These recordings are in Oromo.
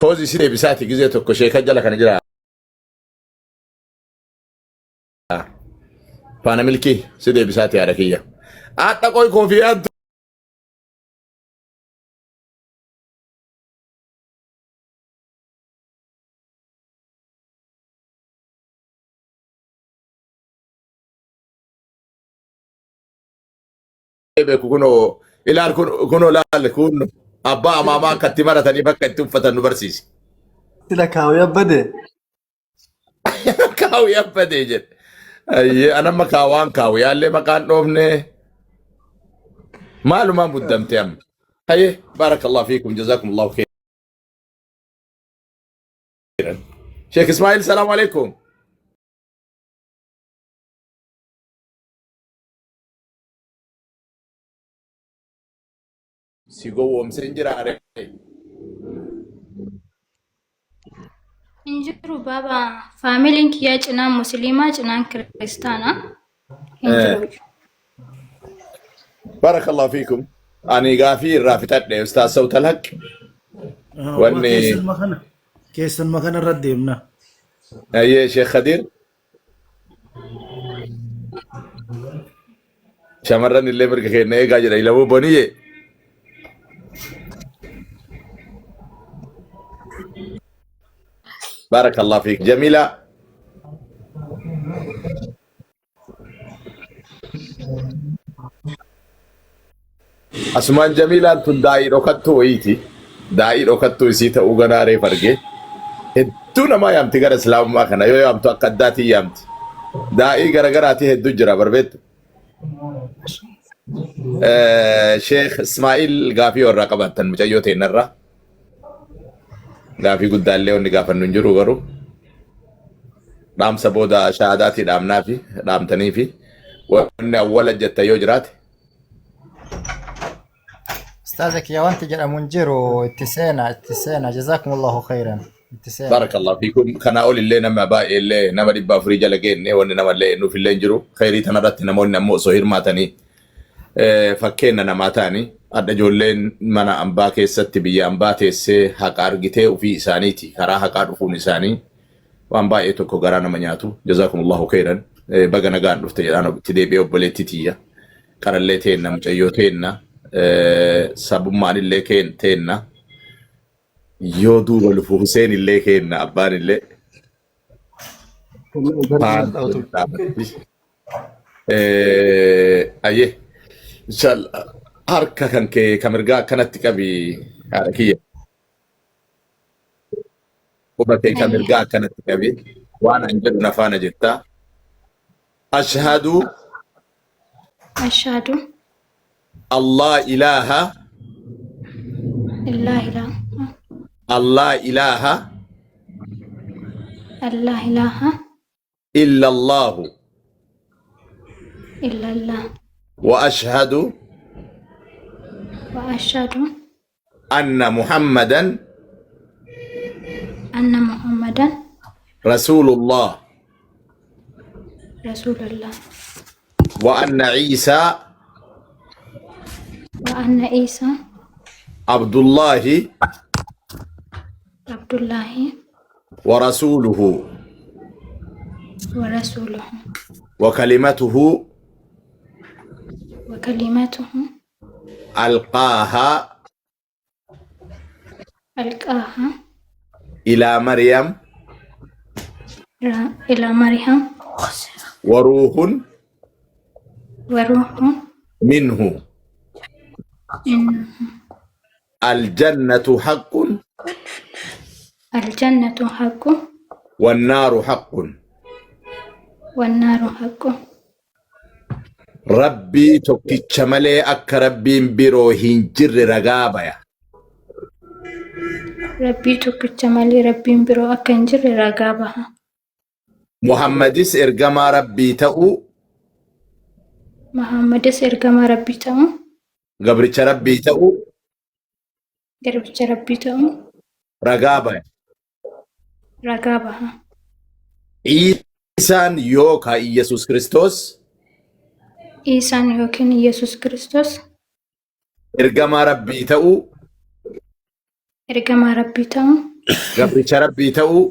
Foozi si deebisaati gizee tokko sheeka jala kana jira. Faana milkii si deebisaati haadha kiyya. Haadha qoy koofiyaan beeku kunoo ilaal kunoo laal kun abbaa amaamaa akka itti maratanii bakka itti uffatan nu barsiisi. Sila kaawee abbade. Kaawii abbadee jedhe. Ayyee anamma kaawaan kaawiyaallee maqaan dhoofne maalumaan muddamte amma. Hayyee baarakallahu fiikum jazaakumullahu khairan. Sheekh Ismaa'il salaamu alaikum. Si gowwoomsee hin jiraare. Hin jiru baaba. Faamiliin kiyyaa cinaan musliimaa cinaan kiristaana. Hin jiru. Barakallahu fiikum. Ani gaafii irraa fixadhe Ustaaz Sawtal Haq. Wanni Keessanuma kana keessanuma kana irra deemna. Ayyee Sheekh Khadiir. Shamarran illee mirga keenya eegaa jedha ilabuu boniyee. Barakallahu fiik. Jamiila. Asumaan Jamiilaan tun daa'ii dhokattuu wayiiti. Daa'ii dhokattuu isii ta'uu ganaa reef arge. Hedduu namaa yaamti gara islaamummaa kana yoo yaamtu akka addaatiin yaamti. Daa'ii garagaraatii hedduu jira barbeettu. Sheekh Ismaa'il gaafii warraa qabaattan mucayyoo teennarraa. Gaafii guddaallee wanni gaafannu hin jiru garuu. Dhaamsa booda shahaadaatii dhaamnaa fi dhaamtanii fi wanni awwala jettan yoo jiraate. Ustaaza kiyya wanti jedhamu hin jiru itti seena itti seena jazakumullahu khairan itti seena. Barakallahu fiikum. Kanaa ol illee nama baay'ee illee nama 400 jala geenne wanni nama illee nuuf illee hin jiru. Khairii tanarratti namoonni ammoo osoo hirmaatanii fakkeenya namaa ta'anii adda ijoolleen mana ambaa keessatti biyya ambaa teessee haqa argitee ofii isaaniiti karaa haqaa dhufuun isaanii waan baay'ee tokko garaa nama nyaatu. Jazakumullahu khairan. Baga nagaan dhufte jedhaan itti deebi'ee obboleettii tiyya. Qarallee teenna mucayyoo teenna sabummaan illee teenna yoo duuba lufu Huseen illee keenna abbaan illee dhaabatti. Ayyee inshallah harka kan kee ka mirgaa akkanatti qabi haadha kiyya. Quba kee ka mirgaa akkanatti qabi waan an jedhu na faana jettaa. Ashhadu Ashhadu Allah ilaha illaa ilaaha Allah ilaha Allah ilaaha illa Allahu illallah wa ashhadu wa ashhadu anna Muhammadan anna Muhammadan Rasulullah Rasulullah wa anna Isa wa anna Isa Abdullahi Abdullahi wa rasuluhu wa rasuluhu wa kalimatuhu wa kalimatuhu alqaaha alqaaha ilaa Maryam ila Maryam wa ruuhun wa ruuhun minhu minhu aljannatu haqqun aljannatu haqqun wannaaru haqqun wannaaru haqqun Rabbii tokkicha malee akka rabbiin biroo hin jirre ragaa baya. Rabbii tokkicha malee rabbiin biroo akka hin jirre ragaa baha. Muhammadis ergamaa Rabbii ta'uu Muhammadis ergamaa Rabbii ta'uu gabricha Rabbii ta'uu garbicha Rabbii ta'uu ragaa baya. ragaa baha. Iisaan yookaa Iyyasuus Kiristoos Iisaan yookiin Iyyasuus Kiristoos ergamaa Rabbii ta'uu ergamaa Rabbii ta'uu Gabricha Rabbii ta'uu.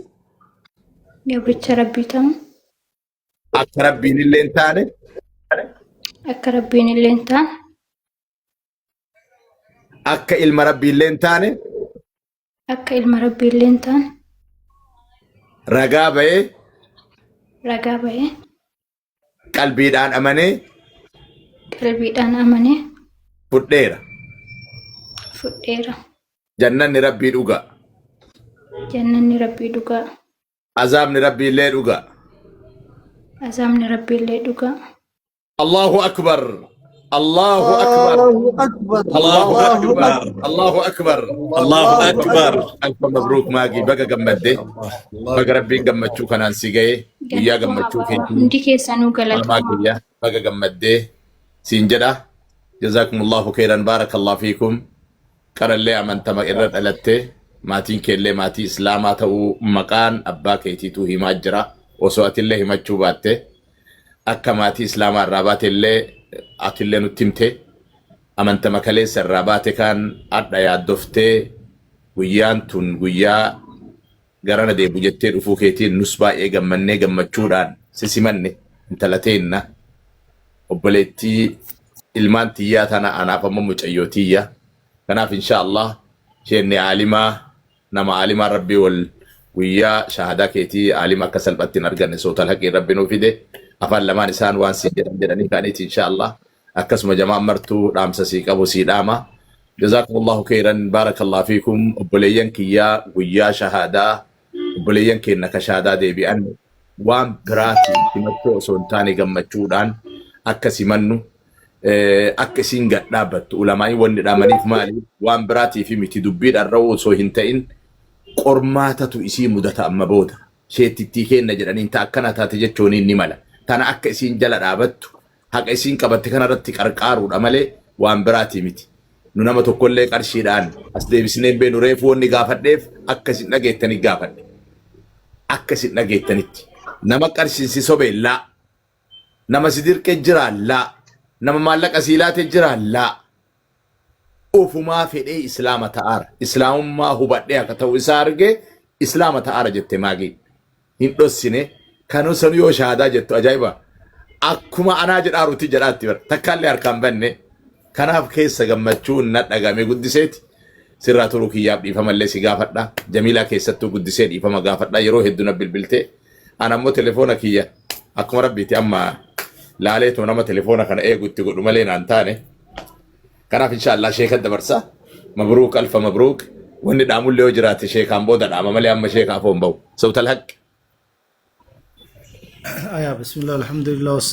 Gabricha Rabbii ta'uu. Akka Rabbiin illee hin taane. Akka Rabbiin illee hin taane. Akka ilma Rabbii illee hin taane. Akka ilma Rabbii illee hin taane. Ragaa ba'ee. Ragaa ba'ee. Qalbiidhaan amanee. Qalbiidhaan amanee. Fudheera. Fudheera. Jannanni Rabbii dhugaa. Jannanni Rabbii dhugaa. Azaabni Rabbii illee dhugaa. Azaabni Rabbii illee dhugaa. Allahu Akbar. Allahu Akbar. Allahu Akbar. Allahu Allahu Akbar. Akbar. Allahu Akbar. Allahu Akbar. Alfa mabruuk maagii baga gammadde. Baga Rabbiin gammachuu kanaan si ga'e. Guyyaa Galatoomaa gammachuu baaba. keetii. Hundi keessanuu Maamaa galatoomaa. kiyya baga gammaddee siin jedha. Jazakumullahu khairan barakallahu fiikum. Qarallee amantama irra dhalatte maatiin keellee maatii islaamaa ta'uu maqaan abbaa keetiituu himaa jira. Osoo atillee himachuu baatte akka maatii islaamaa irraa baatellee atillee nutti himte amantama kaleessa irraa baate kaan adha yaaddoftee guyyaan tun guyyaa garana deebu jettee dhufuu keetiin nus baay'ee gammannee gammachuudhaan si simanne intala teenna obboleettii ilmaan tiyyaa tana anaaf ammoo mucayyoo tiyya kanaaf insha Allah isheen aalimaa nama aalimaa rabbii wal guyyaa shahadaa keetii aalima akka salphatti hin arganne sootal haqii rabbi nuu fide afaan lamaan isaan waan siin jedhan jedhanii kaaniiti insha Allah akkasuma jamaan martuu dhaamsa sii qabu sii dhaama Jazakumullahu khairan barakallahu fiikum obboleeyyan kiyyaa guyyaa shahaadaa obboleeyyan keenna ka shahaadaa deebi'an waan biraatiin simachuu osoo hin taane gammachuudhaan akka simannu akka isiin gad dhaabbattu ulamaa'iin wanni dhaamaniif maali waan biraatiif miti dubbii dharra'uu osoo hin ta'in qormaatatu isii mudata amma booda sheettittii keenna jedhaniin ta akkana taate jechuuniin ni mala tana akka isiin jala dhaabattu haqa isiin qabatte kanarratti qarqaaruudha malee waan biraatii miti. Nu nama tokkollee qarshiidhaan as deebisnee hin beeknu reefuu wanni gaafadheef akka isin dhageettanii gaafadhe. Akka isin dhageettanitti. Nama qarshiin si sobee laa. Nama si dirqee jiraa laa. Nama maallaqa sii laate jiraa laa. Ofumaa fedhee islaama ta'aara. Islaamummaa hubadhee akka ta'u isaa argee islaama ta'aara jette maagii. Hin dhossine kanuu sanuu yoo shahaadaa jettu ajaa'iba. Akkuma anaa jedhaaruti jedhaatti bar takkaallee harkaan banne. Kanaaf keessa gammachuun na dhagame guddiseeti. Sirraa turuu kiyyaaf dhiifamallee si gaafadha. Jamiilaa keessattuu guddisee dhiifama gaafadha. Yeroo hedduu na bilbiltee. Ana ammoo telefoona kiyya akkuma rabbiiti amma laaleetuma nama telefoona kana eegu itti godhu malee naan taane. Kanaaf insha Allah sheeka dabarsa. Mabruuk alfa mabruuk. Wanni dhaamullee yoo jiraate sheekaan booda dhaama malee amma sheeka afoo hin bahu. Sawtal haqq. Aya, bismillah, alhamdulillah,